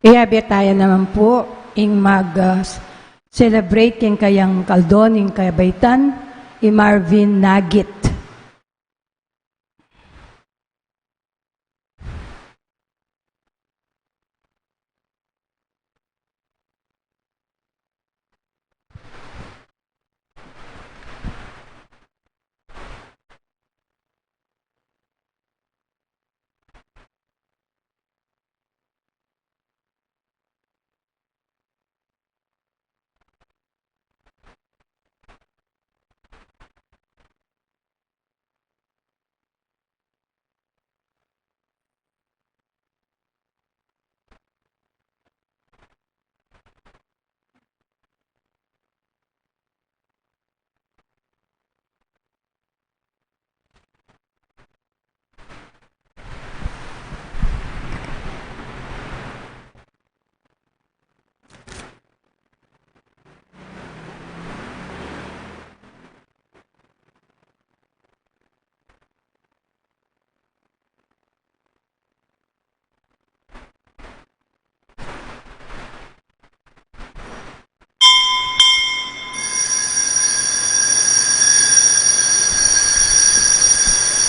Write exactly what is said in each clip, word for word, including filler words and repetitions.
Iya, bie taya naman pu ing mag, ah, celebrate king kayang kaldon ning kabaitan, i Marvin Nagit.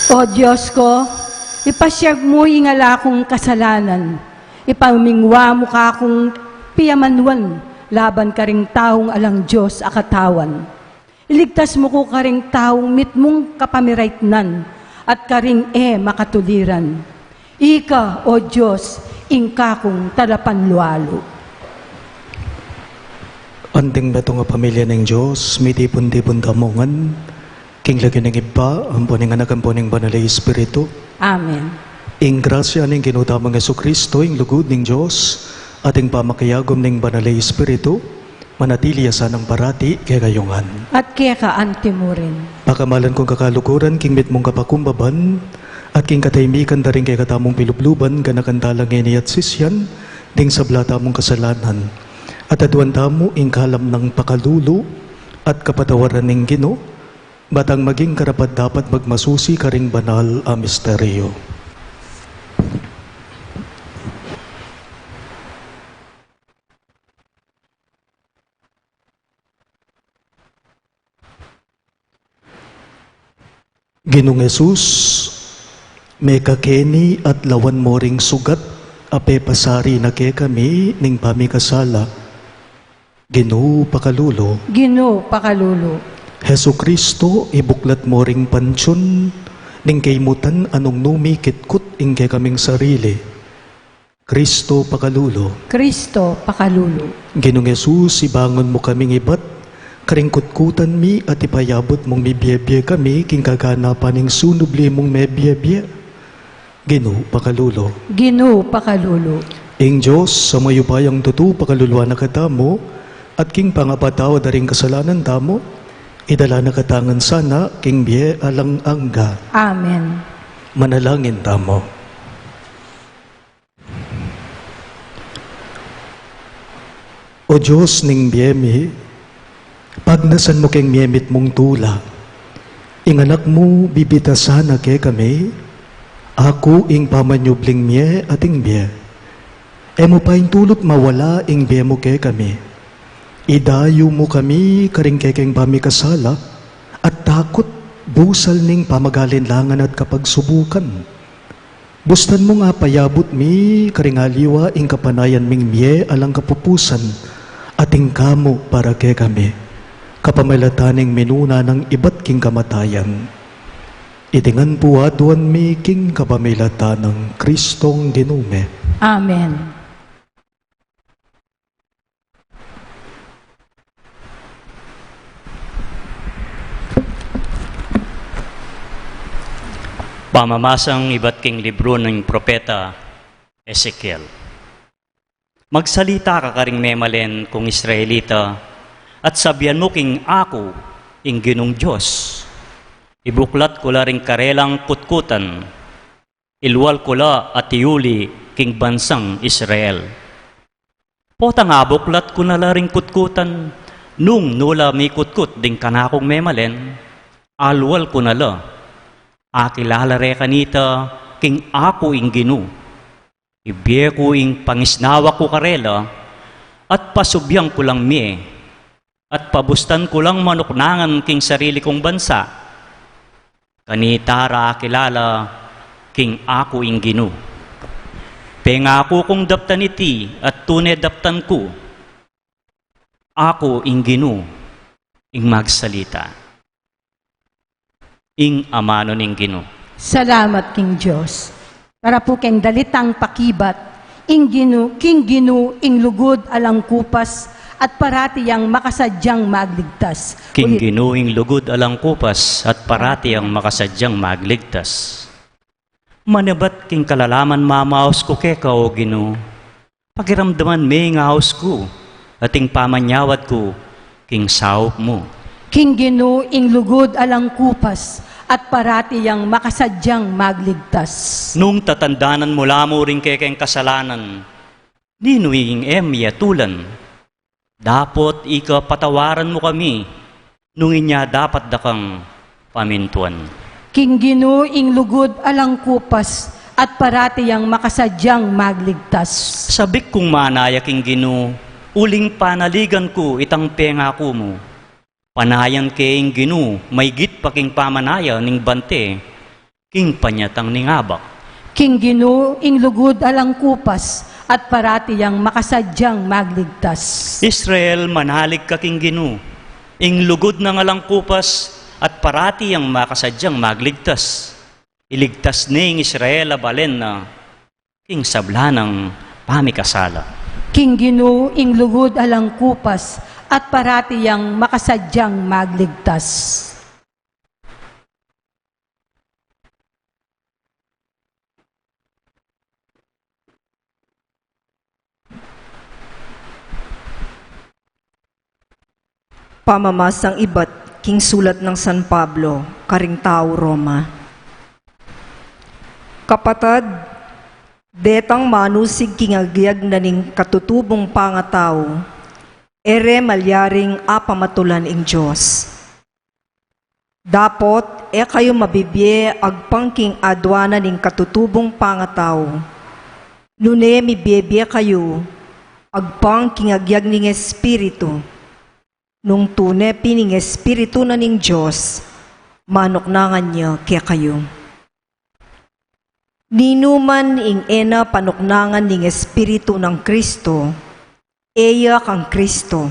O Dios ku, ipasiag mu ing ala kung kasalanan, ipamingwa mu kakung piyamanwan laban karing taung alang Dios a katawan. Iligtas mu ku karing taung mitmung kapamiraitnan at karing e makatuliran. Ika, O Dios, ing kakung talapanlualu. Anting metung a pamilya ning Dios, mitipun-tipun tamu ngan king lagyu ning Ibpa, ampo ning Anak, ampo ning Banal a Espiritu. Amen. Ing grasya ning Ginu tamung Jesucristo, ing lugud ning Dios, at ing pamakiagum ning Banal a Espiritu, manatili ya sanang parati kekayu ngan. At keka antimurin. Pakamalan kung kakaluguran king mitmung kapakumbaban, at king katahimikan da ring kekatamung pilubluban, ganakan tala ngeni at sisian ding sabla tamung kasalanan. At aduan tamu ing kalam nang pakalulu at kapatawaran ning Ginu, ba tang maging karapat-dapat magmasusi karing banal a misteryo. Ginung Jesus, mekakeni at lawan mo ring sugat a pepasari na kekami ning pamikasala. Ginu, pakalulu. Ginu, pakalulu. Jesucristo, ibuklat mo ring pantiun ning kaimutan a nung nu mi kitkut ing kekaming sarili. Cristo, pakalulu. Cristo, pakalulu. Ginung Jesus, ibangun mu kaming ibat karing kutkutan mi at ipayabut mung mibie-bie kami king kaganapan ning sunubli mung mebie-bie. Ginu, pakalulu. Ginu, pakalulu. Ing Dios a mayupayang tutu, pakaluluan na katamu, at king pangapatawad da ring kasalanan tamu, idala na katamu ngan sana king bie alang angga. Amen. Manalangin tamu. O Dios ning bie mi, pagnasan mu keng mie mitmung tula ing Anak mu, bibitasan na kekami, aku ing pamanyubling mie at ing bie. E mu paintulut mawala ing bie mu kekami. Idayu mu kami karing kekeng pamikasala at takut, busal ning pamagalinlangan at kapagsubukan. Bustan mung apayabut mi karing aliwa ing kapanayan ming mie alang kapupusan, at ing kamu para kekami, kapamilatan ning minuna nang ibat king kamatayan. Iti ngan pu aduan mi king kapamilatan nang Cristong Ginu mi. Amen. Pamamasang ibat king libru ning propeta Ezekiel. Magsalita ka karing memalen kung Israelita, at sabian mu king aku ing Ginung Dios. Ibuklat ku la ring karelang kutkutan, ilual ku la at iuli king bansang Israel. Potang abuklat ku na la ring kutkutan, nung nu la mikutkut ding kanakung memalen, alual ku na la. Akilala re kanita king aku ing Ginu. Ibie ku ing pangisnawa ku karela, at pasubian ku lang mie, at pabustan ku lang manuknangan king sarili kung bansa. Kanita ra akilala king aku ing Ginu. Pengaku kung daptan iti, at tune daptan ku. Aku ing Ginu, ing magsalita. Ing amanu ning Ginu. Salamat king Dios. Para pu keng dalitang pakibat, ing Ginu, king Ginu ing lugud alang kupas, at parati yang makasadyang magligtas. King Ulit. Ginu ing lugud alang kupas, at parati yang makasadyang magligtas. Manibat king kalalaman mamaus ku keka, O Ginu. Pakiramdaman me ing aus ku, at ing pamanyawad ku king saup mu. King Ginu ing lugud alang kupas, at parati yang makasadyang magligtas. Nung tatandanan mu la mu ring kekeng kasalanan, ninu ing e mi atulan? Dapot ika patawaran mu kami, nung inya dapat da kang pamintuan. King Ginu ing lugud alang kupas, at parati yang makasadyang magligtas. Sabik kung manaya king Ginu, uling panaligan ku itang pengaku mu. Panayan ke ing Ginu, maygit pa king pamanaya ning bante, king panyatang ning abak. King Ginu ing lugud alang kupas, at parati yang makasadyang magligtas. Israel, manalig ka king Ginu, ing lugud nang alang kupas, at parati yang makasadyang magligtas. Iligtas ne ing Israel a balen na, king sabla nang pamikasala. King Ginu ing lugud alang kupas, at parati yang makasadyang magligtas. Pamamasang ibat king sulat nang San Pablo karing tau Roma. Kapatad, detang manusig king agyag na ning katutubung pangatau, e re malyaring apamatulan ing Dios. Dapot e kayu mabibie agpang king aduanan ning katutubung pangatau, nune mibie-bie kayu agpang king agyag ning Espiritu. Nung tune pin ing Espiritu na ning Dios, manuknangan ya kekayu. Ninuman ing e na panuknangan ning Espiritu nang Kristo, e ya kang Kristo.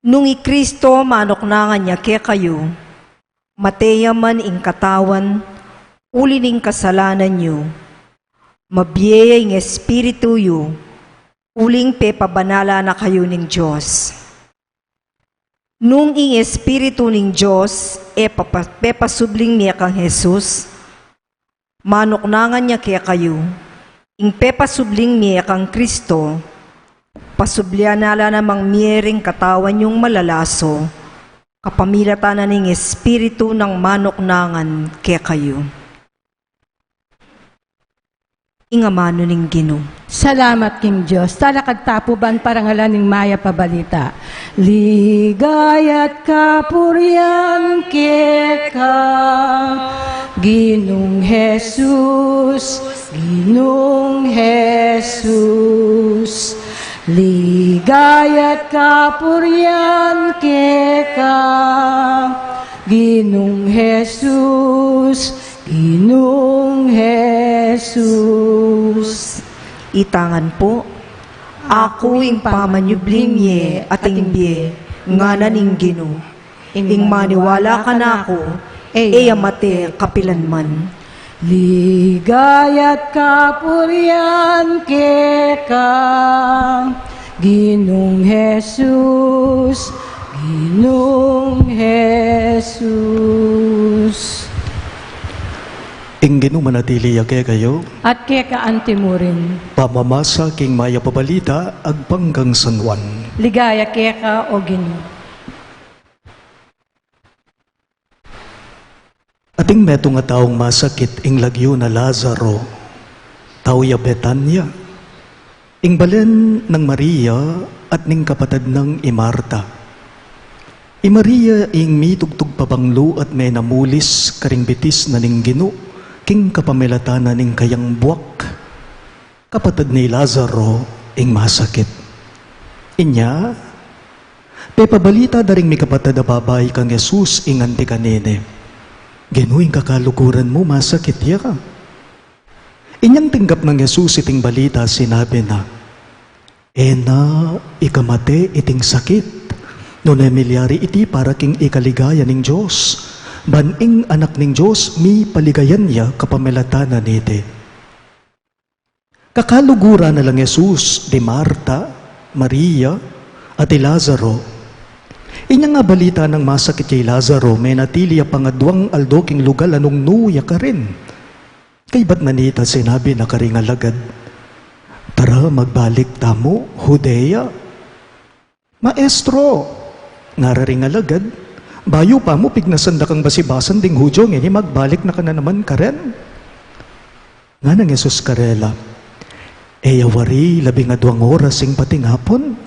Nung i Kristo manuknangan ya kekayu, mate ya man ing katawan uli ning kasalanan yu, mabie ya ing Espiritu yu uling pepabanalan na kayu ning Dios. Nung ing Espiritu ning Dios e papa-, pepasubling mie kang Jesus, manuknangan ya kekayu, ing pepasubling mie kang Kristo, pasublian na la namang mie ring katawan yung malalaso, kapamilatan na ning Espiritu nang manuknangan kekayu. Ing amanu ning Ginu. Salamat king Dios. Talakad ta pu ban parangalan ing mayap a balita. Ligaya't kapurian keka, Ginung Jesus, Ginung Jesus. Ligaya't kapurian keka, Ginung Jesus, Ginung Jesus. Itangan pu. Aku ing pamanyubling mie at ing bie, ngana ning Ginu. Ing maniwala kanaku, e ya mate kapilanman. Ligaya't kapurian keka, Ginung Jesus, Ginung Jesus. Ing Ginu manatili ya kekayu. At keka antimurin. Pamamasa king mayap a balita agpang kang San Juan. Ligaya keka, O Ginu. Ating metung a taung masakit ing lagyu na Lazaro, tau ya Betania, ing balen nang Maria at ning kapatad nang i Marta. I Maria ing mitugtug pabanglu at menamulis karing bitis na ning Ginu king kapamilatan na ning kayang buak. Kapatad ni Lazaro ing masakit. Inya, pepabalita da ring mikapatad a babai kang Jesus ing anti kanini, "Ginu, ing kakaluguran mu masakit ya." Inyang tinggap nang Jesus iting balita, sinabi na, "E na ikamate iting sakit, nune milyari iti para king ikaligaya ning Dios, ban ing Anak ning Dios mipaligayan ya kapamilatan na niti." Kakaluguran na lang Jesus di Marta, Maria, at i Lazaro. Inyang abalita nang masakit ya i Lazaro, menatili ya pangaduang aldo king lugal a nung nu ya karin. Kaybat na nita, sinabi na karing alagad, "Tara, magbalik tamu Judea." "Maestro," ngara ring alagad, "bayu pa mu pignasan da kang basibasan ding Judio, ngeni magbalik na ka na naman karin?" Nganang Jesus karela, "E ya wari labing aduang oras ing patingapun?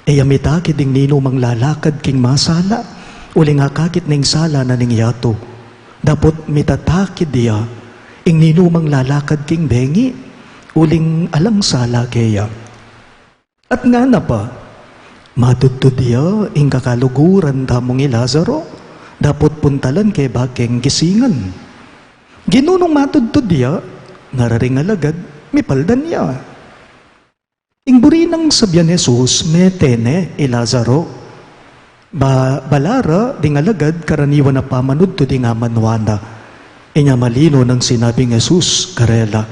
E ya mitakid ing ninumang lalakad king masala, uling akakit na ing sala na ning yatu. Dapot mitatakid ya ing ninumang lalakad king bengi, uling alang sala keya." At ngana pa, "Matudtud ya ing kakaluguran tamung i Lazaro, dapot puntalan ke ba keng gisingan?" "Ginu, nung matudtud ya," ngara ring alagad, "mipaldan ya." Ing buri nang sabian Jesus, "Mete ne i Lazaro." Ba-, bala ra ding alagad karaniwan a pamanudtud ing amanwa na. Inya malino nang sinabing Jesus karela,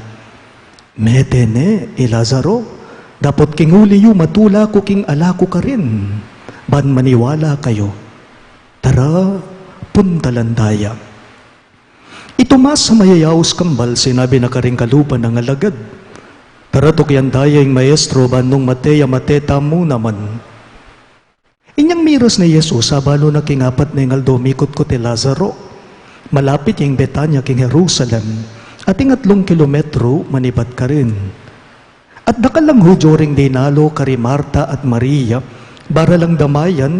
"Mete ne i Lazaro, dapot king uli yu matula ku king ala ku karin, ban maniwala kayu. Tara, puntalan da ya." I Tomas a mayayaus kambal, sinabi na karing kalupa nang alagad, "Tara, tukyan da ya ing Maestro, ban nung mate ya, mate tamu naman." Inyang miras ne i Jesus, abalu na king apat neng aldo mikutkut i Lazaro. Malapit ya ing Betania king Jerusalem, ating atlung kilometro manibat karin. At dakal lang Judio ring dinalo kari Marta at Maria, bara lang damayan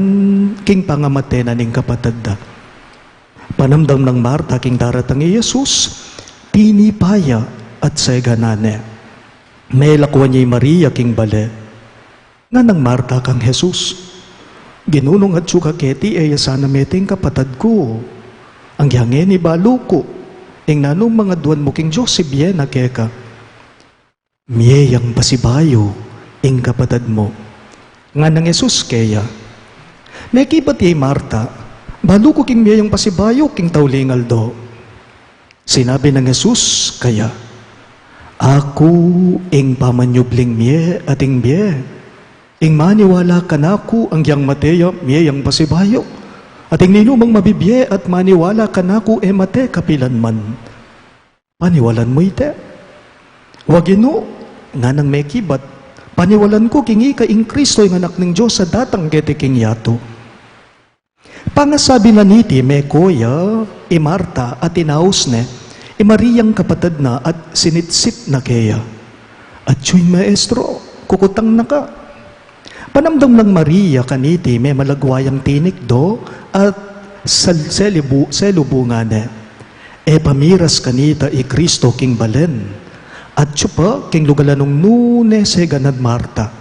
king pangamate na ning kapatad da. Panamdam nang Marta king daratang i Jesus, tinipa ya at seganan ne. Melakwan ya i Maria king bale. Nganang Marta kang Jesus, "Ginu, nung atsu ka keti, e ya sana mete ing kapatad ku. Anggyang ngeni balu ku, ing nanumang aduan mu king Dios, ibie na keka." "Mie yang pasibayu ing kapatad mu," nganang Jesus keya. Mekibat ya i Marta, "Balu ku king mie yang pasibayu king tauling aldo." Sinabi nang Jesus keya, "Aku ing pamanyubling mie at ing bie. Ing maniwala kanaku, anggyang mate ya, mie yang pasibayu. At ing ninumang mabibie at maniwala kanaku, e mate kapilanman." "Paniwalan mu ite?" "Wa, Ginu," nganang mekibat, "paniwalan ku king ika ing Kristo, ing Anak ning Dios a datang keti king yatu." Pangasabi na niti, meko ya i Marta at inaus ne i Mariang kapatad na at sinitsip na keya. "Atyu ing Maestro, kukutang na ka." Panamdam nang Maria kaniti, memalagwa yang tinikdo at sal-, selibu-, selubungan ne. E pa miras kanita i Kristo king balen, atyu pa king lugal a nung nu ne seganan Marta.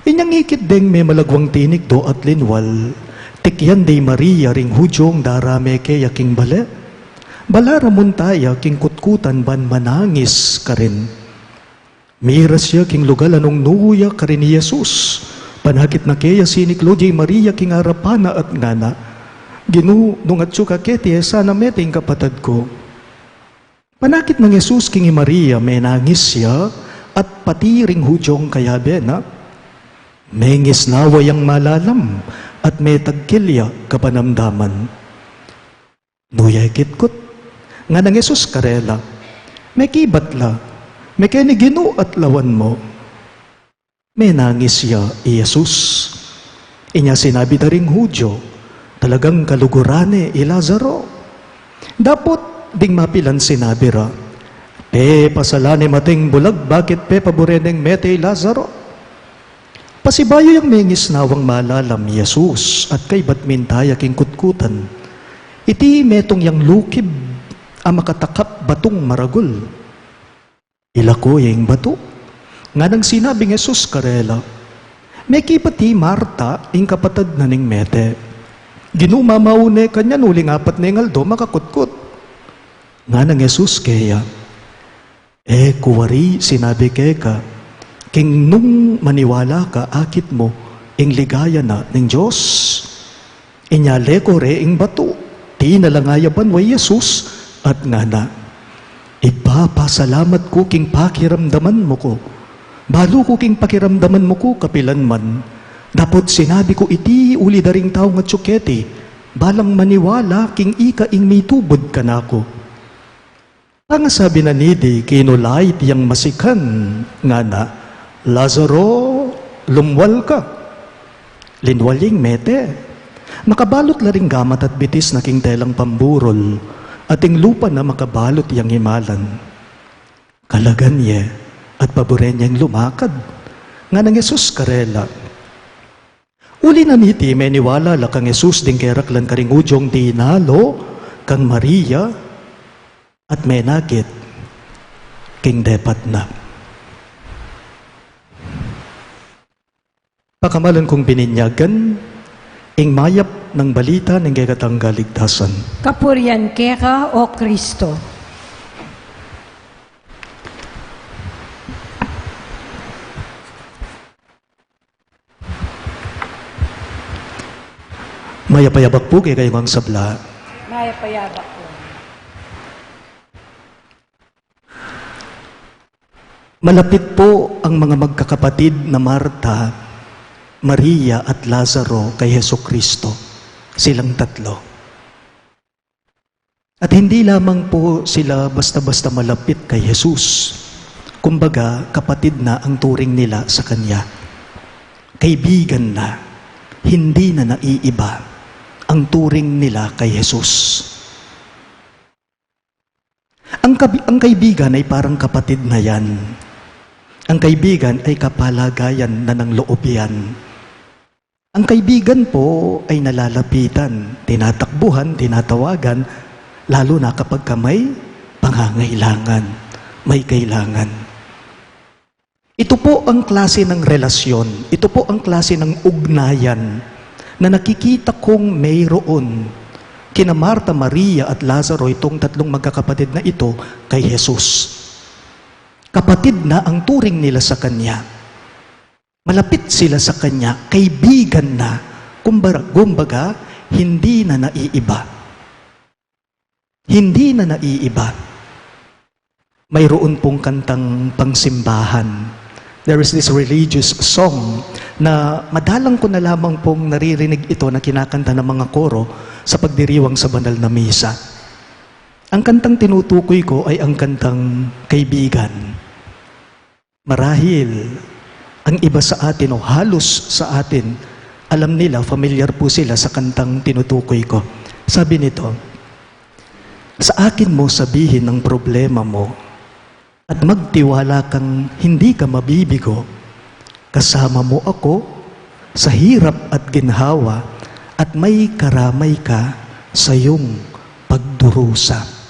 Inyang ikit deng memalagwang tinikdo at linwal, tikyan de i Maria ring Judiong darame keya king bale. Bala ra munta ya king kutkutan ban manangis karin. Miras ya king lugal a nung nu ya karin i Jesus. Panakit na keya, siniklaud ya i Maria king arapan na at ngana, "Ginu, nung atyu ka keti, e sana mete ing kapatad ku." Panakit nang Jesus king i Maria, menangis ya, at pati ring Judiong kayabe na. Mengisnawa yang malalam, at metagkil ya kapanamdaman. "Nu ya ikitkut?" nganang Jesus karela. "Mekibat la, mekeni Ginu at lawan mu." Menangis ya i Jesus. Inya sinabi da ring Judio, "Talagang kaluguran ne i Lazaro." Dapot ding mapilan sinabi ra, "Pepasalan ne mating bulag, bakit pepabure neng mete i Lazaro?" Pasibayu yang mengisnawang malalam i Jesus at kaybat minta ya king kutkutan, iti metung yang lukib a makatakap batung maragul. Ilako ya ing batu. Nganang sinabing Jesus karela, "Mekibat i Marta, ing kapatad na ning mete. Ginu, mamaune kanyan uling apat ne ing aldo makakutkut." Nganang Jesus keya, "E ku wari sinabi keka, king nung maniwala ka akit mu ing ligaya na ning Dios?" Inya leko re ing batu, tinalanga ya banua i Jesus, at ngana, "Ibpa, pasalamat ku king pakiramdaman mu ku. Balu ku king pakiramdaman mu ku kapilan man. Dapot sinabi ku iti uli da ring taung atyu keti, balang maniwala king ika ing mitubud kanaku." Pangasabi na niti, kinulait yang masikan, ngana, "Lazaro, lumwal ka." Linwal ya ing mete. Makabalut la ring gamat at bitis na king telang pamburul, at ing lupa na makabalut yang imalan. Kalagan ye, at paburen yeng lumakad. Nganang Jesus karela, "Uli na niti, meniwala la kang Jesus ding keraklan karing udyong dinalo kang Maria at menakit king depat na." Pakamalan kung bininyagan, ing mayap nang balita ning kekatang kaligtasan. Kapurian keka, O Kristo. Mayap a yabak pu kekayu ngang sabla. Mayap a yabak pu. Malapit po ang mga magkakapatid na Marta, Maria, at Lazaro kay Jesucristo. Silang tatlo. At hindi lamang po sila basta-basta malapit kay Jesus. Kumbaga, kapatid na ang turing nila sa kanya. Kaibigan na, hindi na naiiba ang turing nila kay Jesus. Ang kabi-, ang kaibigan ay parang kapatid na yan. Ang kaibigan ay kapalagayan na ng loob yan. Ang kaibigan po ay nalalapitan, tinatakbuhan, tinatawagan, lalo na kapag ka may pangangailangan, may kailangan. Ito po ang klase ng relasyon, ito po ang klase ng ugnayan na nakikita kong mayroon kina Marta, Maria, at Lazaro, itong tatlong magkakapatid na ito, kay Jesus. Kapatid na ang turing nila sa kanya. Malapit sila sa kanya, kaibigan na, kumbaga, kumbaga, hindi na naiiba. Hindi na naiiba. Mayroon pong kantang pangsimbahan. There is this religious song na madalang ko na lamang pong naririnig ito na kinakanta ng mga koro sa pagdiriwang sa banal na misa. Ang kantang tinutukoy ko ay ang kantang Kaibigan. Marahil, ang iba sa atin o halos sa atin, alam nila, familiar po sila sa kantang tinutukoy ko. Sabi nito, "Sa akin mo sabihin ang problema mo, at magtiwala kang hindi ka mabibigo. Kasama mo ako sa hirap at ginhawa, at may karamay ka sa iyong pagdurusa."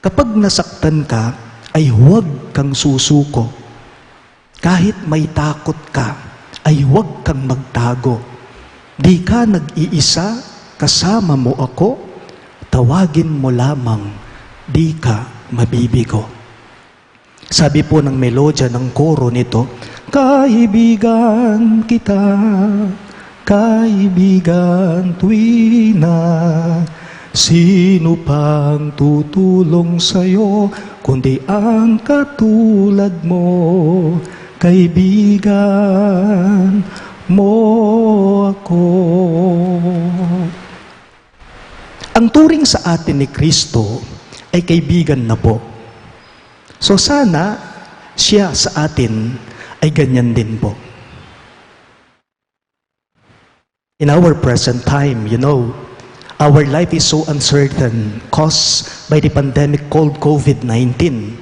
Kapag nasaktan ka, ay huwag kang susuko. Kahit may takot ka, ay huwag kang magtago. Di ka nag-iisa, kasama mo ako. Tawagin mo lamang, di ka mabibigo. Sabi po ng melodya ng koro nito, "Kaibigan kita, kaibigan tuwina, sino pang tutulong sa'yo, kundi ang katulad mo, kaibigan mo ako." Ang turing sa atin ni Kristo ay kaibigan na po. So sana siya sa atin ay ganyan din po. In our present time, you know, our life is so uncertain, caused by the pandemic called COVID nineteen,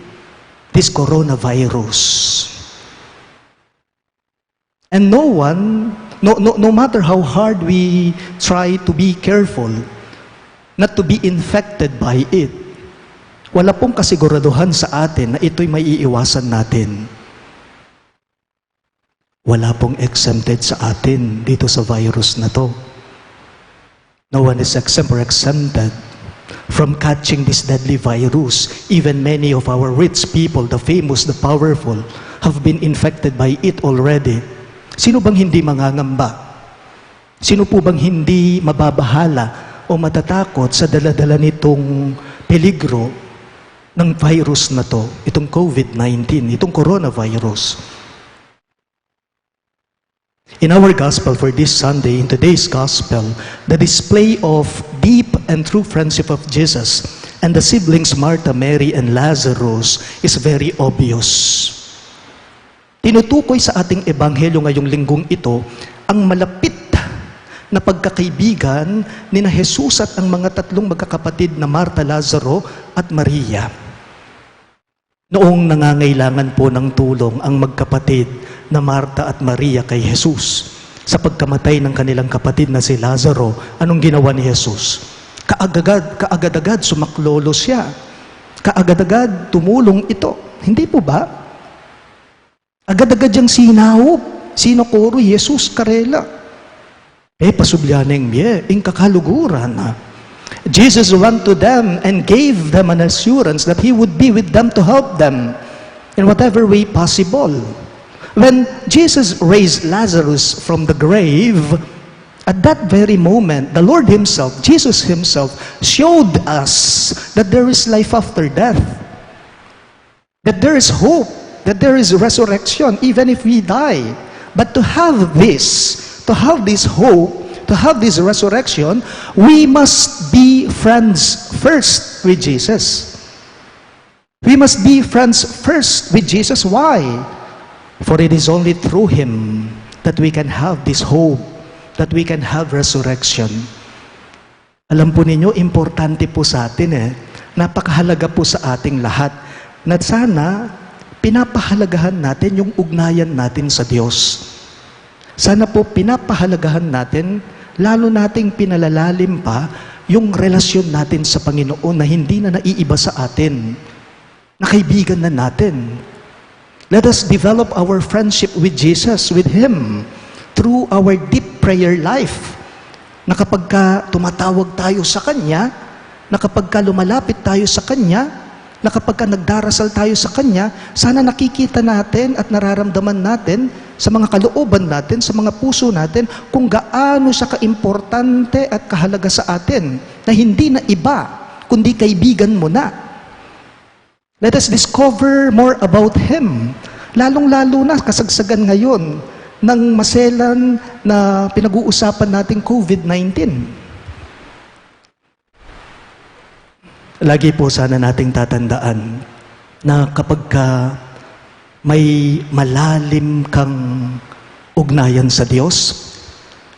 this coronavirus. And no one, no, no, no matter how hard we try to be careful not to be infected by it, Wala pong kasiguraduhan sa atin na ito'y maiiwasan natin. Wala pong exempted sa atin dito sa virus na 'to. No one is exempt or exempted from catching this deadly virus. Even many of our rich people, the famous, the powerful, have been infected by it already. Sino bang hindi mangangamba? Sino po bang hindi mababahala o matatakot sa dala-dala nitong peligro ng virus na 'to, itong COVID nineteen, itong coronavirus? In our gospel for this Sunday, in today's gospel, the display of deep and true friendship of Jesus and the siblings Martha, Mary, and Lazarus is very obvious. Tinutukoy sa ating ebanghelyo ngayong linggong ito ang malapit na pagkakaibigan ni na Jesus at ang mga tatlong magkakapatid na Marta, Lazaro, at Maria. Noong nangangailangan po ng tulong ang magkapatid na Marta at Maria kay Jesus sa pagkamatay ng kanilang kapatid na si Lazaro, anong ginawa ni Jesus? Kaagad-agad, kaagad-agad sumaklolo siya. Kaagad-agad tumulong ito. Hindi po ba? Agad-agad yang sinaup, sinokoro Jesus karela. E, pasubli neng mie ing kakaluguran. Jesus went to them and gave them an assurance that he would be with them to help them in whatever way possible. When Jesus raised Lazarus from the grave, at that very moment, the Lord himself, Jesus himself, showed us that there is life after death. That there is hope, that there is resurrection, even if we die. But to have this, to have this hope, to have this resurrection, we must be friends first with Jesus. We must be friends first with Jesus. Why? For it is only through Him that we can have this hope, that we can have resurrection. Alam po ninyo, importante po sa atin eh. Napakahalaga po sa ating lahat na sana pinapahalagahan natin yung ugnayan natin sa Diyos. Sana po pinapahalagahan natin, lalo nating pinalalalim pa yung relasyon natin sa Panginoon na hindi na naiiba sa atin, na kaibigan na natin. Let us develop our friendship with Jesus, with Him, through our deep prayer life. Na kapag ka tumatawag tayo sa Kanya, na kapag ka lumalapit tayo sa Kanya, na kapag ka nagdarasal tayo sa Kanya, sana nakikita natin at nararamdaman natin sa mga kalooban natin, sa mga puso natin, kung gaano siya kaimportante at kahalaga sa atin, na hindi na iba, kundi kaibigan mo na. Let us discover more about Him. Lalong-lalo na kasagsagan ngayon ng maselan na pinag-uusapan nating COVID nineteen. Lagi po sana nating tatandaan na kapag ka may malalim kang ugnayan sa Diyos,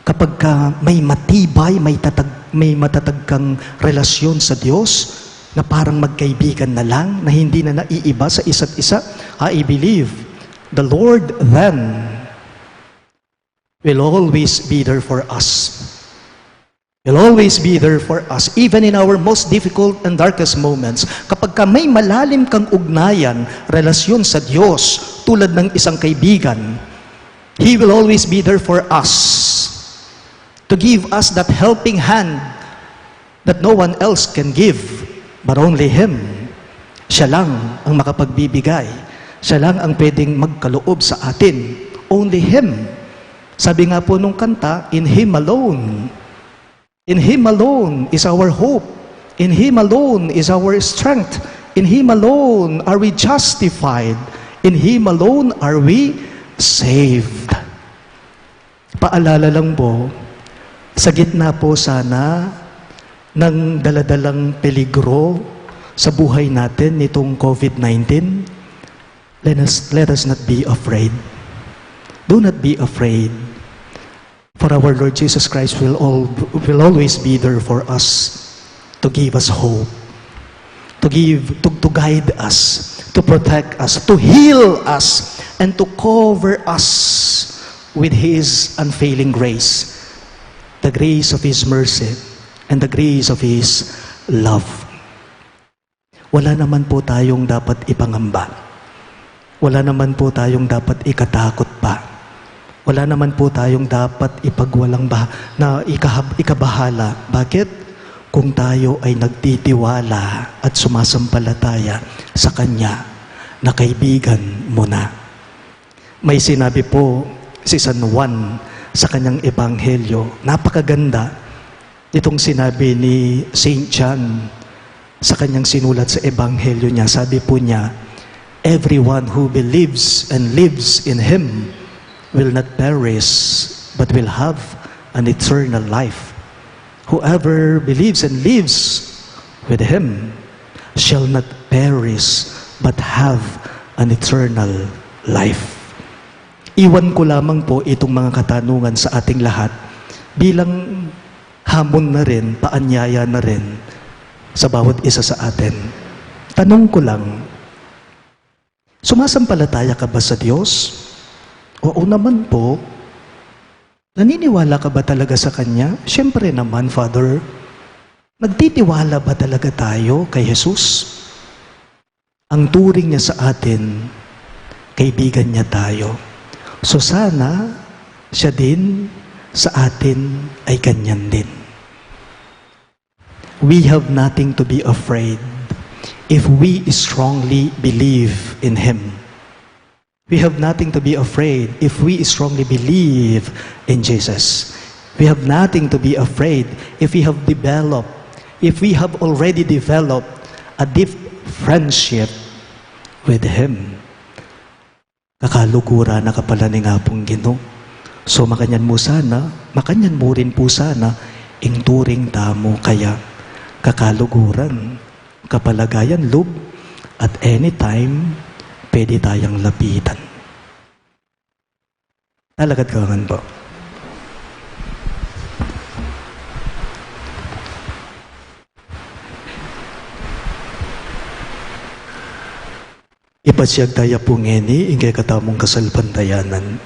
kapag ka may matibay, may tatag-, may matatag kang relasyon sa Diyos, na parang magkaibigan na lang, na hindi na naiiba sa isa't isa, I believe the Lord then will always be there for us. He'll always be there for us, even in our most difficult and darkest moments. Kapag ka may malalim kang ugnayan, relasyon sa Diyos, tulad ng isang kaibigan, He will always be there for us to give us that helping hand that no one else can give, but only Him. Siya lang ang makapagbibigay. Siya lang ang pwedeng magkaloob sa atin. Only Him. Sabi nga po nung kanta, "In Him alone." In Him alone is our hope. In Him alone is our strength. In Him alone are we justified. In Him alone are we saved. Paalala lang po, sa gitna po sana ng daladalang peligro sa buhay natin nitong COVID nineteen, let us, let us not be afraid. Do not be afraid. For our Lord Jesus Christ will al-, will always be there for us to give us hope, to give, to, to guide us, to protect us, to heal us, and to cover us with His unfailing grace, the grace of His mercy, and the grace of His love. Wala naman po tayong dapat ipangamba. Wala naman po tayong dapat ikatakot pa. Wala naman po tayong dapat ipagwalang ba-, na ikahab-, ikabahala. Bakit? Kung tayo ay nagtitiwala at sumasampalataya sa Kanya na kaibigan mo na. May sinabi po si San Juan sa kanyang ebanghelyo. Napakaganda itong sinabi ni Saint John sa kanyang sinulat sa ebanghelyo niya. Sabi po niya, "Everyone who believes and lives in him will not perish, but will have an eternal life. Whoever believes and lives with him shall not perish, but have an eternal life." Iwan ko lamang po itong mga katanungan sa ating lahat bilang hamon na rin, paanyaya na rin sa bawat isa sa atin. Tanong ko lang, sumasampalataya ka ba sa Diyos? Oo naman po. Naniniwala ka ba talaga sa Kanya? Siyempre naman, Father. Nagtitiwala ba talaga tayo kay Jesus? Ang turing niya sa atin, kaibigan niya tayo. So sana, siya din sa atin ay ganyan din. We have nothing to be afraid if we strongly believe in Him. We have nothing to be afraid if we strongly believe in Jesus. We have nothing to be afraid if we have developed, if we have already developed a deep friendship with Him. Kakaluguran na kapala ning Apung Ginu. So, makanyan mu sana, makanyan mu rin po sana ing turing tamu kaya. Kakaluguran, kapalagayan lub, at anytime, pwede tayang lapitan. Talakad ka ngan po. Ipasiag taya pu ngeni ing kekatamung kasalpantayanan.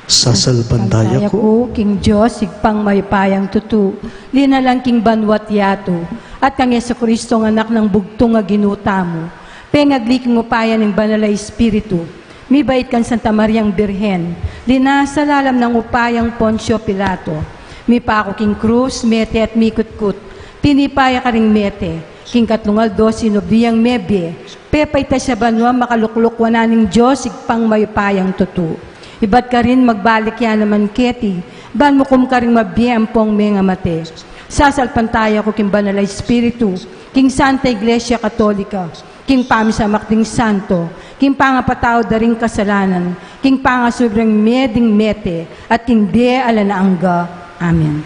Sasalpantaya ku king Dios, Ibpang mayupayang tutu, linalang king banua't yatu, at kang Jesucristo, Anak nang bugtung a Ginu tamu, pengagli king upaya ning Banal a Espiritu, mibait kang Santa Mariang Birhen, linasa lalam nang upayang Poncio Pilato, mipaku king krus, mete at mikutkut, tinipa ya karing mete, king katlung aldo sinubli yang mebie, pepaitas ya banua, makalukluk wanan ning Dios Ibpang mayupayang tutu. Ibat karin magbalik ya naman keti, ban mukum karing mabie ampong mengamate. Sasalpantaya ku king Banal a Espiritu, king Santa Iglesia Katolika, king pamisamak ding santo, king pangapatawad da ring kasalanan, king pangasubli ring mie ding mete, at king bie alang angga. Amen.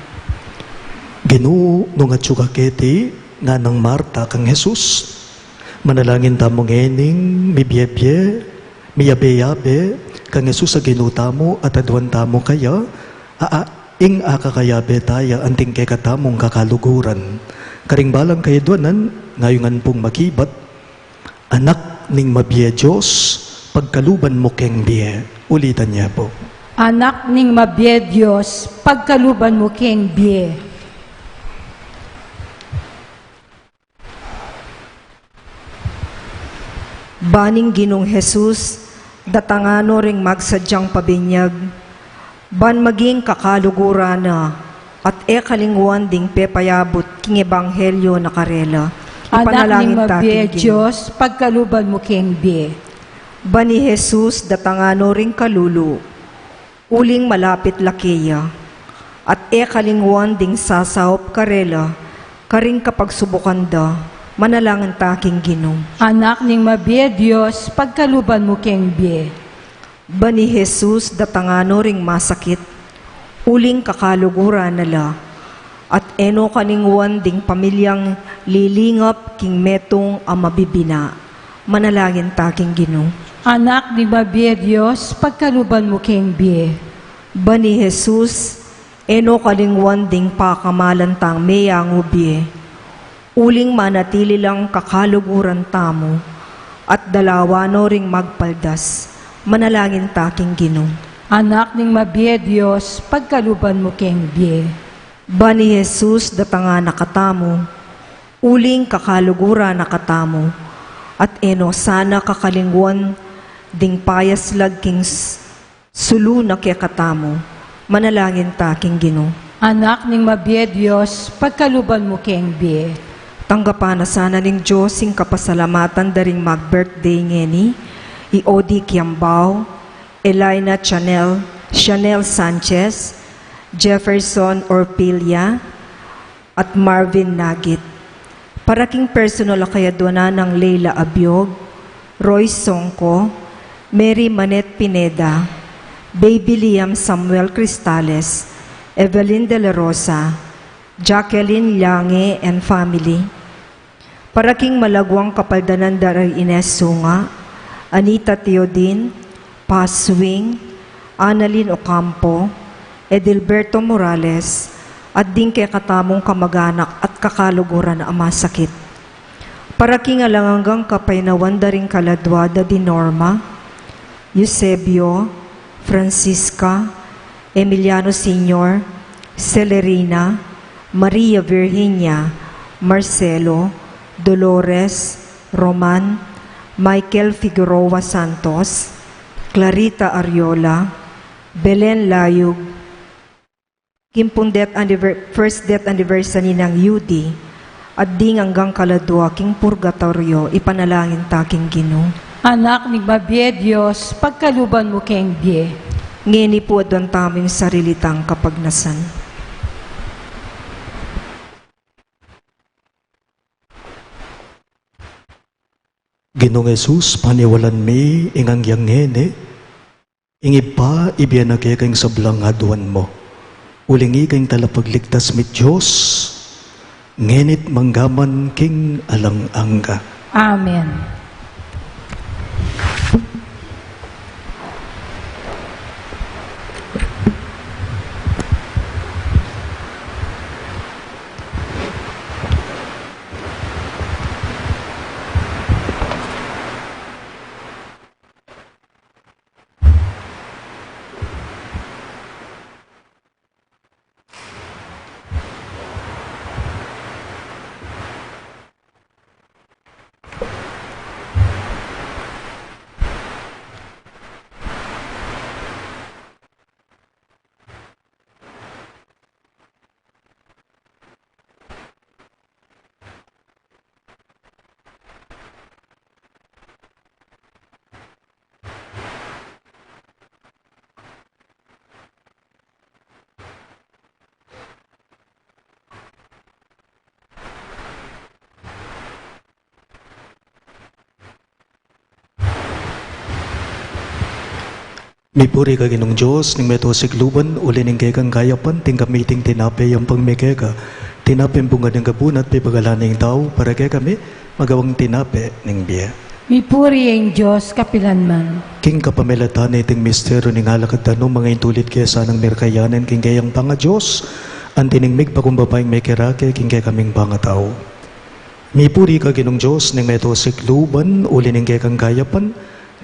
Ginu, nung atyu ka keti, nganang Marta kang Jesus, manalangin tamu ngening mibiebie, miyabe-yabe kang Jesus a Ginu tamu, at aduan tamu kaya, a, a, ing akakayabe taya anting kekatamung kakaluguran. Karing balang kayadwanan, ngayungan pung makibat, Anak ning mabie Dios, pagkaluban mu keng bie. Ulitan ya pu. Anak ning mabie Dios, pagkaluban mu keng bie. Ban ning Ginung Jesus, datangan no ring magsadyang pabinyag, ban maging kakaluguran na, at e kalinguan ding pepayabut king ebanghelyo na karela. Anak ning mabie Dios, pagkaluban mu keng bie. Ban i Jesus datangan no ring kalulu, uling malapit la keya, at e kalinguan ding sasaup karela karing kapagsubukan da. Manalangin ta king Ginu. Anak ning mabie Dios, pagkaluban mu keng bie. Ban i Jesus datangan no ring masakit, uling kakaluguran na la, at e no kalinguan ding pamilyang lilingap king metung a mabibina. Manalangin ta king Ginu. Anak ning mabie Dios, pagkaluban mu keng bie. Ban i Jesus, e no kalinguan ding pakamalan tang meyangu bie, uling manatili lang kakaluguran tamu, at dalawan no ring magpaldas. Manalangin ta king Ginu. Anak ning mabie Dios, pagkaluban mu keng bie. Ban i Jesus datangan na katamu, uling kakaluguran na katamu, At e no sana kakalingwan ding payaslag king s-, sulu na kekatamu. Manalangin ta king Ginu. Anak ning mabie Dios, pagkaluban mu keng bie. Tanggapan na sana ning Dios ing kapasalamatan da ring mag-birthday ngeni, i Odi Kiambao, Elina Chanel, Chanel Sanchez, Jefferson Orpilia, at Marvin Nagit. Para king personal a kayaduanan nang Leila Abiog, Roy Songco, Mary Manette Pineda, Baby Liam Samuel Cristales, Evelyn De La Rosa, Jacqueline Llange and family. Para king malaguang kapaldanan da ri Ines Sunga, Anita Teodin, Paz Wing, Annalyn Ocampo, Edilberto Morales, at ding kekatamung kamaganak at kakaluguran a masakit. Para king alang anggang kapaynawan da ring kaladua da di Norma, Eusebio, Francisca, Emiliano Senior, Celerina, Maria Virginia, Marcelo, Dolores, Roman, Michael Figueroa Santos, Clarita Ariola, Belen Layug, king pung death anniver-, first death anniversary nang Yudi, at ding anggang kaladua king purgatoryo, ipanalangin ta king Ginu. Anak ning mabie Dios, pagkaluban mu keng bie. Ngeni pu aduan tamu ing sarili tang kapagnasan. Ginung Jesus, paniwalan mi ing anggyang ngeni, ing Ibpa, ibie na keka ing sablang aduan mu. Uling ika ing talapagligtas mi Dios, ngeni't manggaman king alang angga. Amen. Mipuri ka Ginung Dios ning meto sikluban, uli ning kekang kayapan, tinggap mi iting tinape yampang mi keka. Tinapeng bunga ning kabunat, pipagalan ning tau para kekami, magawang tinape ning bie. Mipuri ing Dios kapilanman. King kapamilatan niting misteryu ning alak at danum, mangaintulid ke sanang mirkayanan king keyang pangadios, anti ning migpakumbaba ing mekirake king kekaming pangatau. Mipuri ka Ginung Dios ning meto sikluban, uli ning kekang kayapan,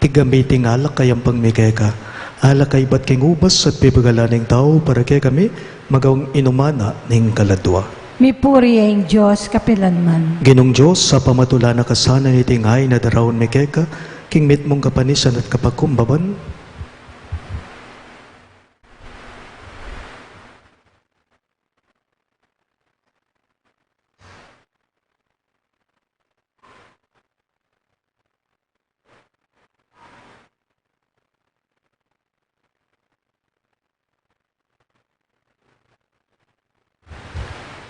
tinggap mi iting alak a yampang mi keka. Alak a ibat king ubas at pipagalan ning tau para kekami, magawang inuman na ning kaladua. Mipuri ing Dios kapilanman. Ginung Dios, a pamatula na ka sana niting ain a daraun mi keka, king mitmung kapanisan at kapakumbaban,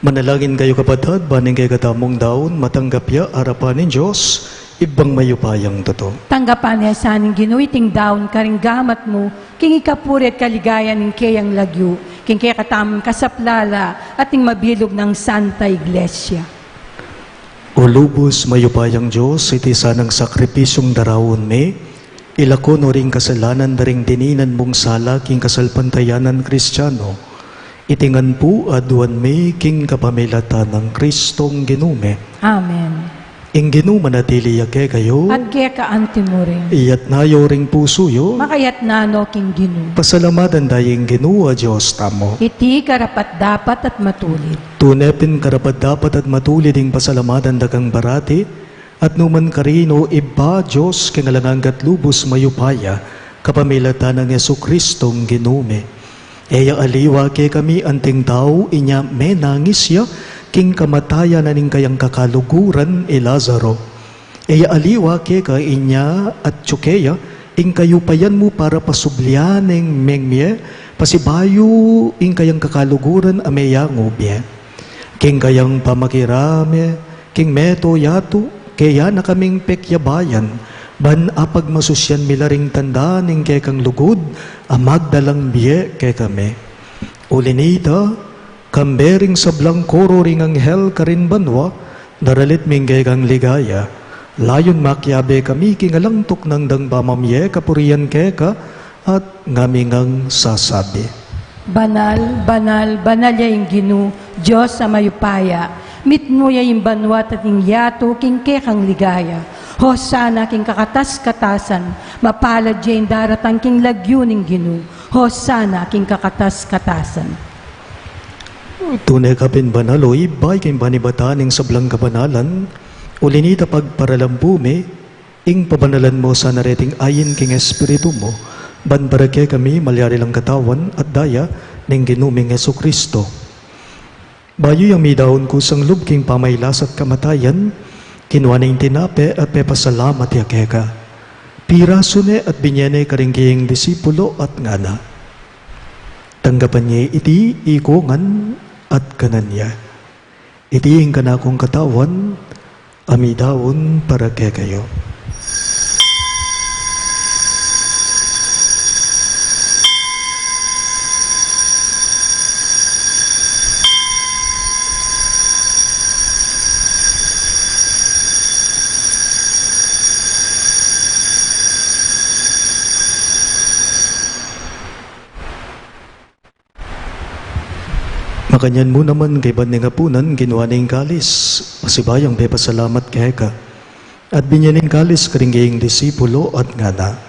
manalangin kayu, kapatad, ban ing kekatamung daun matanggap ya arapan ning Dios, Ibpang mayupayang tutu. Tanggapan na sa ning Ginu iting daun karing gamat mu, king ikapuri at kaligayan ning keyang lagyu, king kekatamung kasaplalan at ning mabilug nang Santa Iglesia. O lubus mayupayang Dios, iti sanang sakripisyung daraun mi, ilako no ring kasalanan da ring dininan mung sala king kasalpantayanan Kristiano. Iti ngan pu aduan mi king kapamilatan nang Kristong Ginu mi. Amen. Ing Ginu manatili ya kekayu. At keka anti mu rin. Iyatas yu ring pusu yu. Makayatas no king Ginu. Pasalamatan taya ing Ginu a Dios tamu. Iti karapat-dapat at matulid. Tune pin karapat-dapat at matulid ing pasalamatan da kang parati, At numan karin, o Ibpa, Dios king alang angga at lubus mayupaya, kapamilatan nang Jesucristong Ginu mi. E ya aliwa kekami anting tau, inya menangis ya king kamatayan na ning kayang kakaluguran i Lazaro. E ya aliwa keka, inya atyu ke ya ing kayupayan mu para pasublian ing mengmie, pasibayu ing kayang kakaluguran a meyangu mie. King kayang pamakirame king meto yatu, keya na kaming pekyabayan, ban apagmasusian mi la ring tanda ning kekang lugud a magdalang bie kekami. Uli nita, kambe ring sablang koro ring anghel karin banua, daralit mi ing kekang ligaya. Layun makiabe kami king alang tuknang dang pamamie kapurian keka, at ngami ngang sasabi: Banal, banal, banal ya ing Ginu, Dios a mayupaya. Mitmu ya ing banua't ing yatu king kekang ligaya. Hosana king kakatas-katasan. Mapalad ya ing daratang king lagyu ning Ginu. Hosana king kakatas-katasan. Tune ka pin banal, o Ibpa, king panibatan ning sablang kabanalan. Uli nita, pagparalampu mi ing pabanalan mu sana reting ain king Espiritu mu, ban para kekami malyari lang katawan at daya ning Ginu ming Jesucristo. Bayu yang midaun kusang lub king pamailas at kamatayan, kinua ne ing tinape at pepasalamat ya keka. Pirasu ne at binie ne karing kayang disipulo at ngana: Tanggapan ye iti ikongan at kanan ye. Iti ing kanakung katawan a midaun para kekayu. Makanyan mu naman kaybat ning apunan, kinua ne ing kalis, pasibayung pepasalamat keka, at binie ne ing kalis karing kayang disipulo at ngana: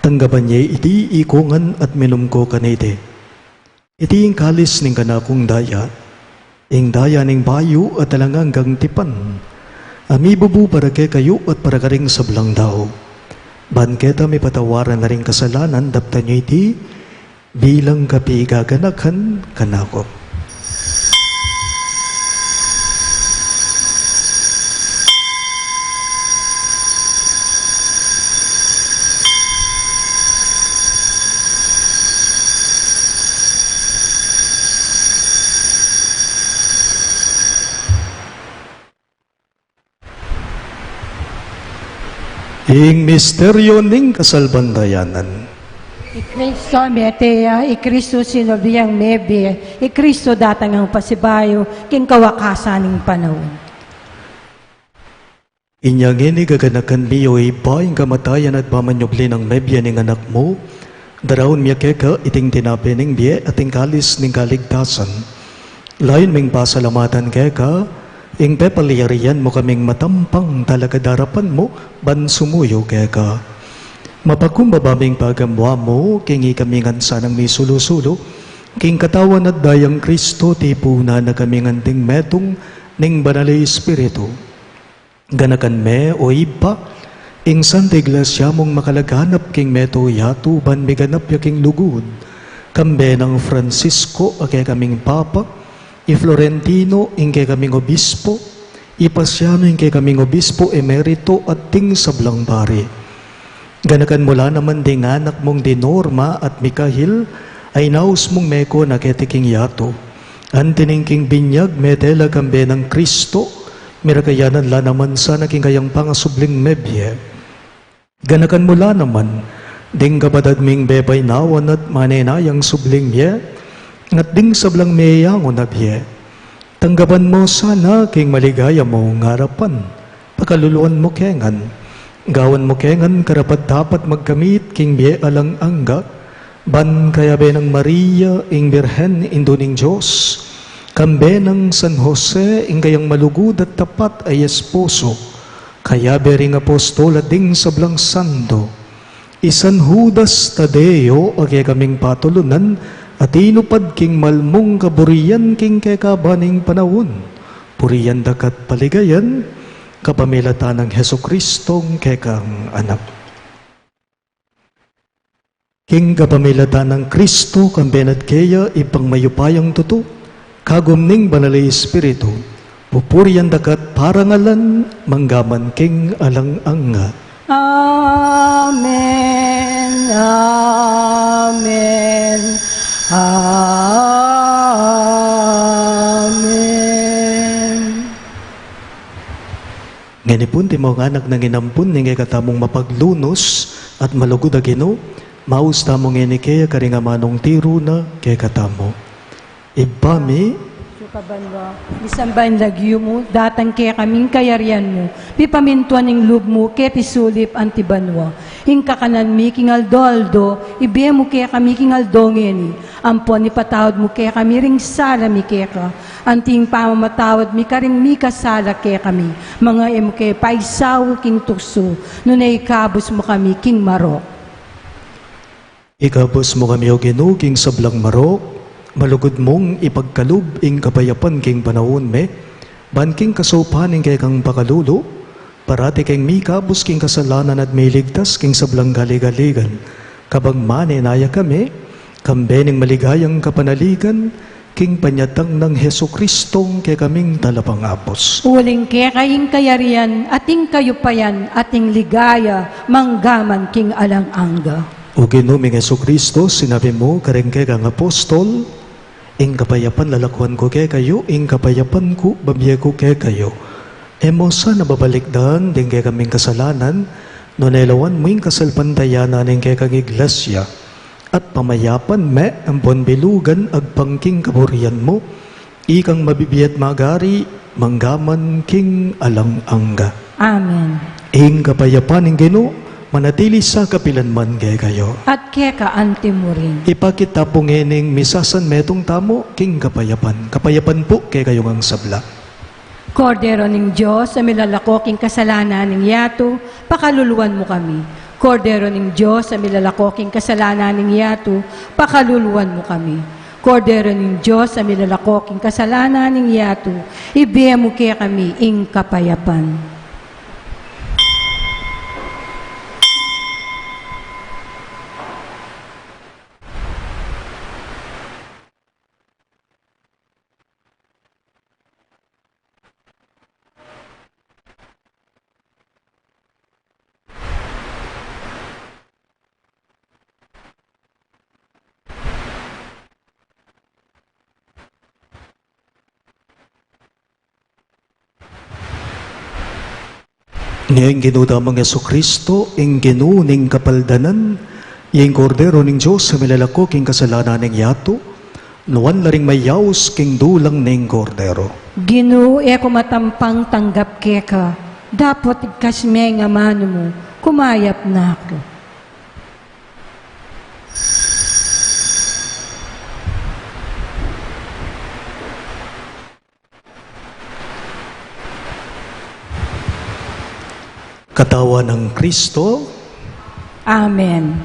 Tanggapan ye iti ikongan at minum ko kaniti. Iti ing kalis ning kanakung daya, ing daya ning bayu at alang anggang tipan, a mibubu para kekayu at para karing sablang tau. Ban keta mipatawaran na ring kasalanan, daptan yu iti bilang kapigaganakan kanaku. Ing misteryo ning kasalpantayanan. I Kristo mete ya, i Kristo sinubli yang mebie, i Kristo datang yang pasibayu king kawakasan ning panaun. Inya ngeni gaganakan mi, o Ibpa, ing kamatayan at pamanyubli nang mebie ning Anak mu, daraun mi keka iting tinape ning bie at ing kalis ning kaligtasan. Layun ming pasalamatan keka ing pepalyarian mu kaming matampang talakad arapan mu ban sumuyu keka. Mapakumbaba ming pagamuan mu king ikami ngan sanang misulu-sulu king katawan at dayang Kristo, tipunan na kaming anting metung ning Banal a Espiritu. Ganakan me, o Ibpa, ing Santa Iglesia mung makalaganap king meto yatu ban miganap ya king lugud, kambe nang Francisco a kekaming Papa, i Florentino ing kekaming Obispo, i Pasiano ing kekaming Obispo Emerito at ding sablang pari. Ganakan mu la naman ding anak mung di Norma at Mikael, a inaus mung meko na keti king yatu. Anti ning king binyag mete la kambe nang Kristo, mirakayanan la naman sana king kayang pangasubling mebie. Ganakan mu la naman ding kapatad ming bebay nawan at manenayang subling bie, at ding sablang meyangu na bie. Tanggapan mu sana king maligaya mung arapan. Pakaluluan mu ke ngan. Gawan mu ke ngan karapat-dapat magkamit king bie alang angga, ban kayabe nang Maria ing Birhen, Indu ning Dios, kambe nang San Jose ing kayang malugud at tapat a esposo, kayabe ring apostol at ding sablang santo, i San Judas Tadeo a kekaming patulunan a tinupad king malmung kaburian king kekaban ning panaun, purian da ka't paligayan, Kapamilatan nang Jesucristong kekang Anak. King kapamilatan nang Kristo, kambe na at keya, Ibpang mayupayang tutu, kagum ning Banal a Espiritu, pupurian da ka at parangalan, mangga man king alang angga. Amen. Amen. Amen. Ngeni pun, antimong anak nang inampun ning kekatamung mapaglunus at malugud a Ginu, maus tamu ngeni keya karing amanung tiru na kekatamu. Ibpa mi, atsu ka banua, misamban ya ing lagyu mu, datang kekami ing kayarian mu, mipamintuan ing lub mu keti sulip anti banua. Ing kakanan mi king aldo-aldo, ibie mu kekami king aldo ngeni, ampon ipatawad mu kekami ring sala mi keka, anti ing pamamatawad mi karing mikasala kekami. Manga e mu ke paisaul king tuksu, nune ikabus mu kami king marok. Ikabus mu kami, O Ginu, king sablang marok, malugud mung ipagkalub ing kapayapan king panaun mi, ban king kasaupan ning kekang pakalulu, parati keng mikabus king kasalanan at miligtas king sablang galigaligan. Kabang manenaya kami, kambe ning maligayang kapanaligan, king panyatang nang Jesucristong kekaming Talapangabus. Uling keka ing kayarian, at ing kayupayan, at ing ligaya, mangga man king alang angga. O Ginu ming Jesucristo, sinabi mu karing kekang apostol, ing kapayapan lalakuan ku kekayu, ing kapayapan ku babie ku kekayu. E mu sana babalikdan ding kekaming kasalanan, nune lawan mu ing kasalpantayanan ning kekang Iglesia, at pamayapan me ampon bilugan agpang king kaburian mu, ikang mabibie at magari, mangga man king alang angga. Amen. Ing kapayapan ning Ginu, manatili sa kapilan man kekayu. At keka anti murin. Ipakit ta pu ngening misasanmetung tamu king kapayapan. Kapayapan pu kekayu ngang sabla. Kordero ning Dios, a milalako king kasalanan ning yatu, pakaluluan mu kami. Kordero ning Dios, a milalako king kasalanan ning yatu, pakaluluan mu kami. Kordero ning Dios, a milalako king kasalanan ning yatu, ibie mu kekami ing kapayapan. Nia ing Ginu tamung Jesucristo, ing Ginu ning kapaldanan, ing Kordero ning Dios, a milalako king kasalanan ning yatu, nuan la ring mayaus king dulang ning Kordero. Ginu, e ku matampang tanggap keka, dapot igkas me ing amanu mu, kumayap na ku. Katawan nang Kristo. Amen.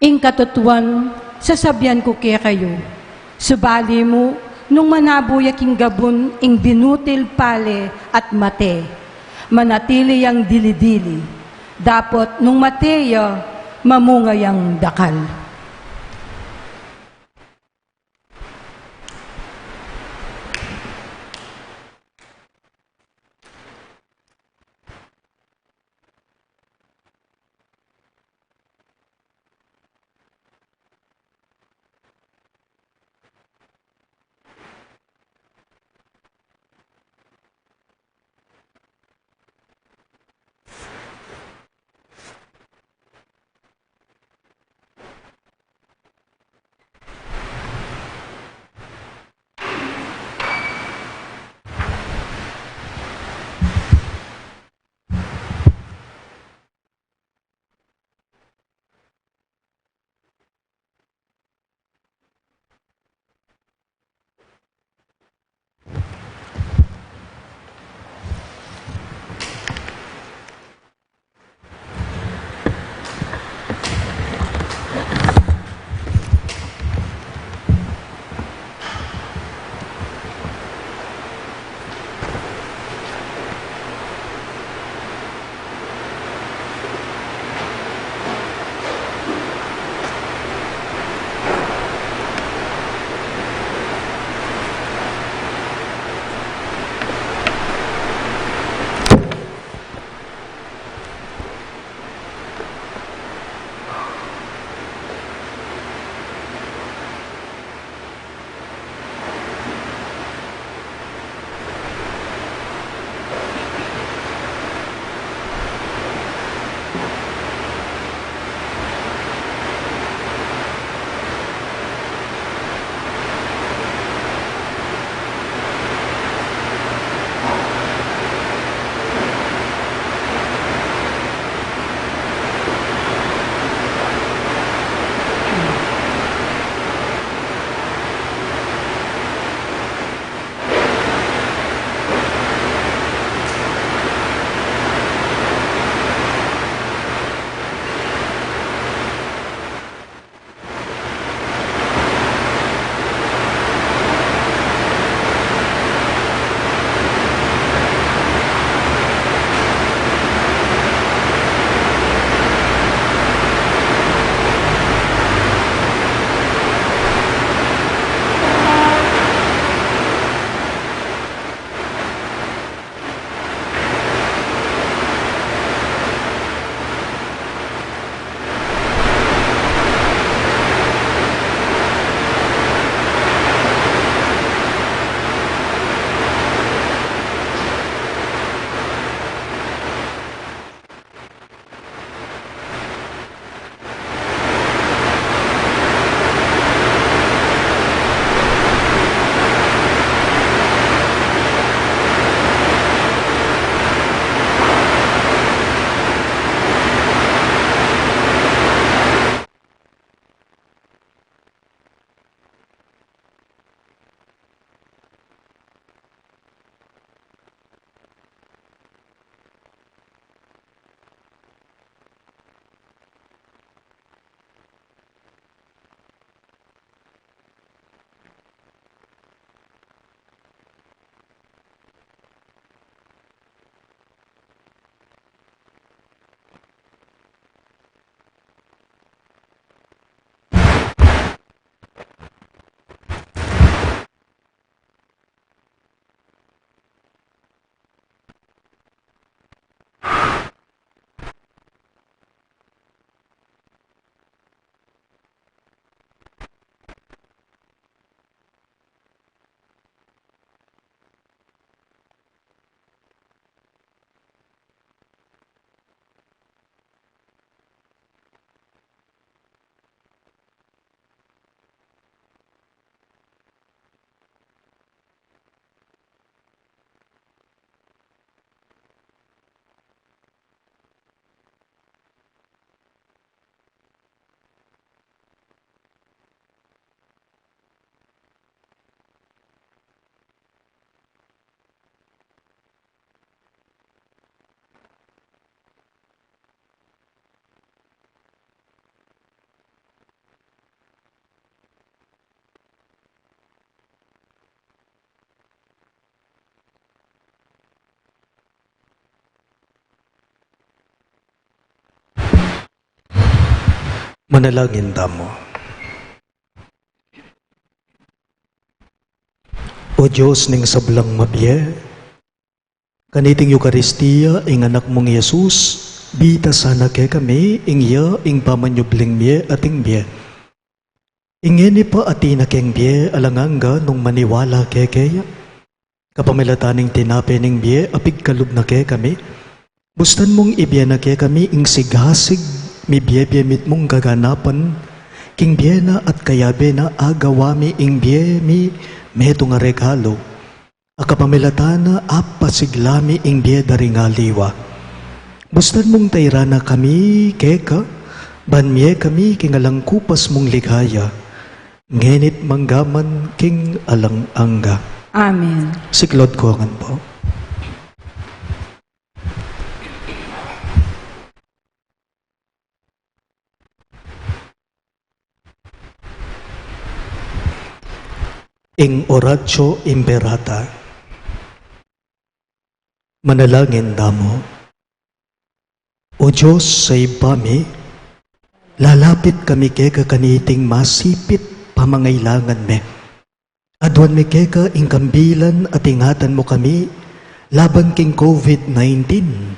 Ing katutuan, sasabian ku kekayu, subali mu, nung manabu ya king gabun ing binutil pale at mate, manatili yang dili-dili. Dapot nung mate ya, mamunga yang dakal. Manalangin tamu. O Dios ning sablang mabie, kaniting Eukaristia ing Anak mung Jesus, bie ta sana kekami ing ya ing pamanyubling mie at ing bie. Ing ngeni pa atin na keng bie alang angga nung maniwala keke ya. Kapamilatan ning tinape ning bie a pigkalub na kekami, bustan mung ibie na kekami ing sigasig mibiebie mitmung kaganapan, king bie na at kayabe na agawa mi ing bie mi metung a regalu. A kapamilatan na apasigla mi ing bie da ring aliwa. Bustan mung tairan na kami keka, ban mie kami king alang kupas mung ligaya, ngeni't manggaman king alang angga. Amen. Siklaud ko ngan pu. Ing Oratio Imperata. Manalangin tamu. O Dios a Ibpa mi, lalapit kami keka kaniting masipit pamangailangan mi. Aduan mi keka ing kambilan at ingatan mu kami laban king COVID nineteen,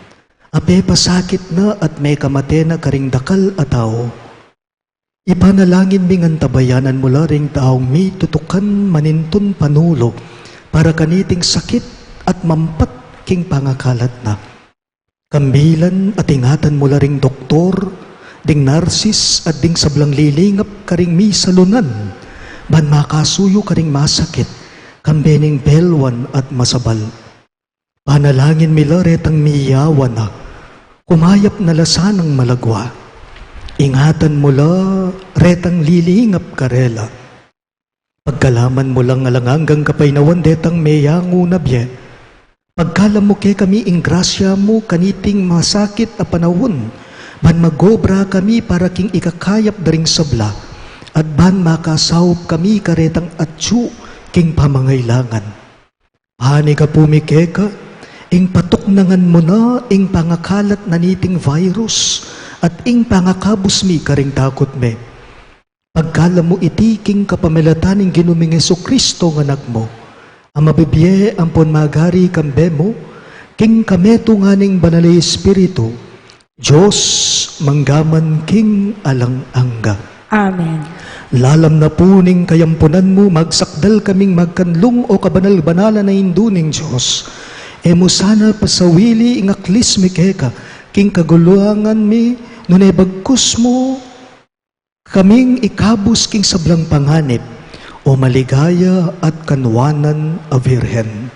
a pepasakit na at mekamate na karing dakal a tau. Ipanalangin mi ngan tabayanan mu la ring taung mitutukan manintun panulu para kaniting sakit at mampat king pangakalat na. Kambilan at ingatan mu la ring doktor, ding narsis, at ding sablang lilingap karing misalunan, ban makasuyu karing masakit, kambe ning belwan at masabal. Panalangin mi la retang miyawa na, kumayap na la sanang malagwa. Ingatan mu la retang lilingap karela. Pagkalaman mu lang alang anggang kapaynawan detang meyangu na bie. Pagkalam mu kekami ing grasya mu kaniting masakit a panaun, ban magobra kami para king ikakayap da ring sabla, at ban makasaup kami karetang atyu king pamangailangan. Panigapu mi keka, ing patuknangan mu na ing pangakalat na niting virus, at ing pangakabus mi karing takut mi. Pagkalam mu iti king kapamilatan ning Ginu ming Jesucristo nga Anak mu, a mabibie ampon magari kambe mu, king kametungan ning Banal a Espiritu, Dios, manggaman king alang angga. Amen. Lalam na pu ning kayampunan mu, magsakdal kaming magkanlung, o kabanal-banalan a Indu ning Dios. E mu sana pasawili ing aklis mi keka, king kaguluangan mi, nune bagkus mu kaming ikabus king sablang panganib, o maligaya at kanwanan a Virgen.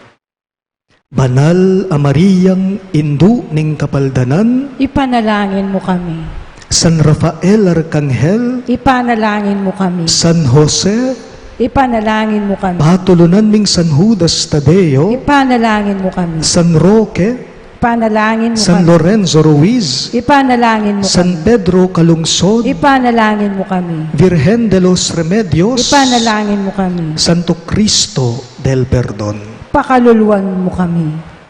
Banal a Mariang Indu ning Kapaldanan, ipanalangin mu kami. San Rafael Arkanghel, ipanalangin mu kami. San Jose, ipanalangin mu kami. Patulunan ming San Judas Tadeo, ipanalangin mu kami. San Roque, ipanalangin mu kami. San Lorenzo Ruiz, ipanalangin mu kami. San Pedro Calungsod, ipanalangin mu kami. Virgen de los Remedios, ipanalangin mu kami. Santo Cristo del Perdon, pakaluluan mu kami.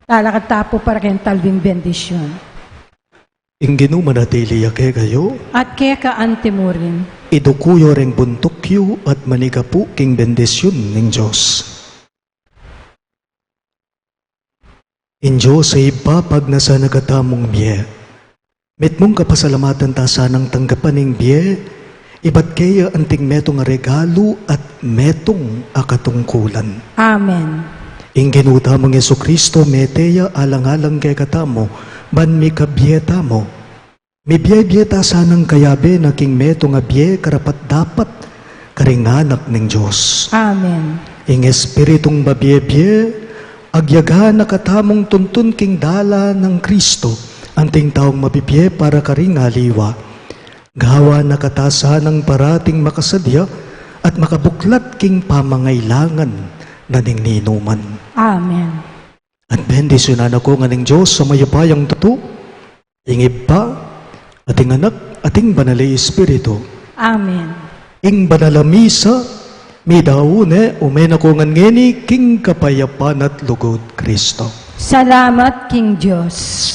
Talakad ta pu para keng talwing bendisyun. Ing Ginu manatili ya kekayu. At keka anti mu rin. Iduku yu reng buntuk yu at manigapu king bendisyun ning Dios. Ing Dios a Ibpa, pagnasan na katamung mie. Mitmung kapasalamatan ta sanang tanggapan ing bie, ibat keya anting metung a regalu at metung a katungkulan. Amen. Ing Ginu tamung Jesucristo, mete ya alang-alang kekatamu, ban mikabie tamu. Mibie-bie ta sanang kayabe na king metung a bie karapat-dapat karing anak ning Dios. Amen. Ing Espiritung mabie-bie, agyaga na katamung tuntun king dalan nang Cristo, anting taung mabibie para karing aliwa. Gawan na kata sanang parating makasadya at makabuklat king pamangailangan na ning ninuman. Amen. At bendisyunan na ko ngan ning Dios a mayupayang tutu, ing Ibpa, at ing Anak, at ing Banal a Espiritu. Amen. Ing Banal a Misa, midaun ne, ume na ko ngan ngeni, king kapayapan at lugud Kristo. Salamat king Dios.